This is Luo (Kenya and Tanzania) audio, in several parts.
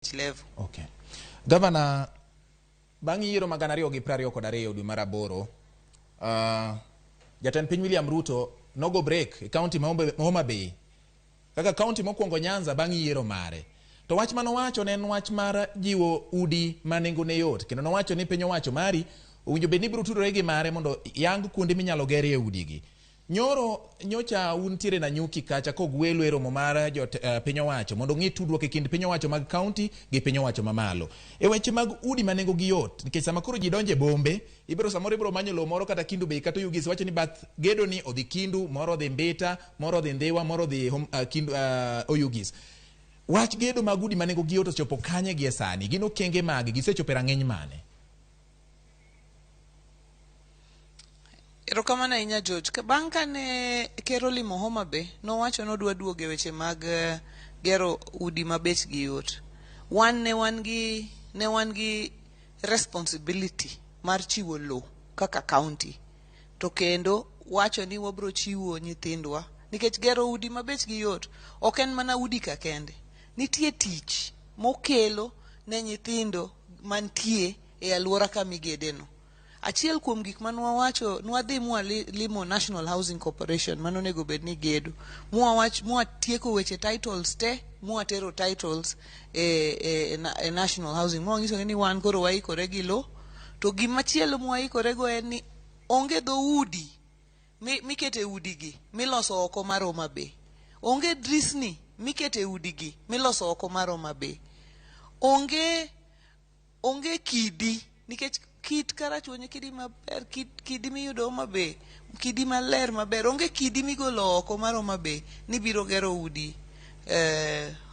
Level. Okay. Gavana, bang' yiero ma 2022 dwe mar aboro, jatend piny William Ruto nogo break e kaunti ma Homa Bay kaka kaunti mokwongo Nyanza bang' yiero mare. To wach manowacho ne en wach mar jiwo udi ma nengone yot, kendo nowacho ni piny owacho mari owinjo bed ni biro tudore gi mare mondo yang kuonde minyalo gerie udigi. Nyoro nyocha untiere Nanyuki kacha kogwelu e romo mar jot piny owacho mondo ong'i tudruok e kind piny owacho mag kaunti gi piny owacho mamalo. E weche mag udi ma nengo gi yot, nikech sama koro ji donjo e bombe, ibiro samoro ibiro manyo lowo moro kata Kendu Bay kata Oyugis, wacho ni bath gedo ni odhi Kindu, moro odhi Mbita, moro odhi Ndhiwa, moro odhi Kindu, Oyugis. Wach gedo mag udi ma nengo gi yot osechopo kanye gie sani? Gin okenge mage? Gisechopo e rang'iny mane? Erokamano ahinya George. Bang' kane ker olimo Homa Bay, nowacho ni odwa duogo e weche mag gero udi ma bechgi yot. Wan ne wan gi ne wan gi responsibility mar chiwo lowo kaka county. To kendo wacho ni wabro chiwo nyithindwa nikech gero udi ma bechgi yot ok en mana udi ka kende. Nitie tich mokelo ne nyithindo mantie e alwora kama igedeno. Achiel kuom gik mane wawacho, nwadhi mwalimo National Housing Corporation mane onego bed ni gedo. Mwawach, mwatieko weche titles te, mwatero titles e National Housing. Mwanyisogi ni wan koro waikore gi lo. To gimachielo mwaikore go en ni onge dhoudi mikete udigi miloso oko mar Homa Bay. Onge drisni mikete udigi miloso oko mar Homa Bay. Onge kidi nikech kit Karachuonyo kidi maber, kidi miyudo Homa Bay, kidi maler maber. Onge kidi migolo oko mar Homa Bay ni biro gero udi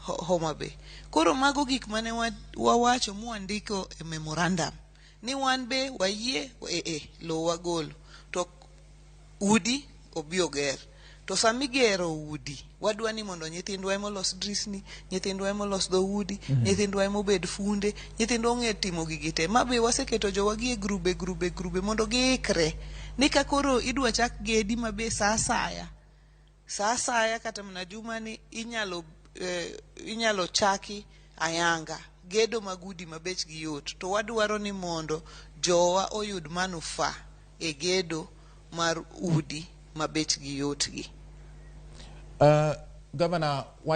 Homa Bay. Koro mago gik mane wawacho mwandiko e memorandum ni wan be wayie lowo wagolo to udi obi oger. To sama igero udi, wadwa ni mondo nyithindwa ema olos drisni, nyithindwa ema olos dhoudi, nyithindwa ema obed funde, nyithindwa ong'e timo gigi te. Ma be waseketo jowagi e grube grube grube mondo giikre ni ka koro idwa chak gedi ma be sa asaya, sa asaya kata mana juma ni inyalo chaki ayanga gedo mag udi ma bechgi yot. To wadwaro ni mondo jowa oyud manufaa e gedo mar udi ma bechgi yot gi. Governor, wach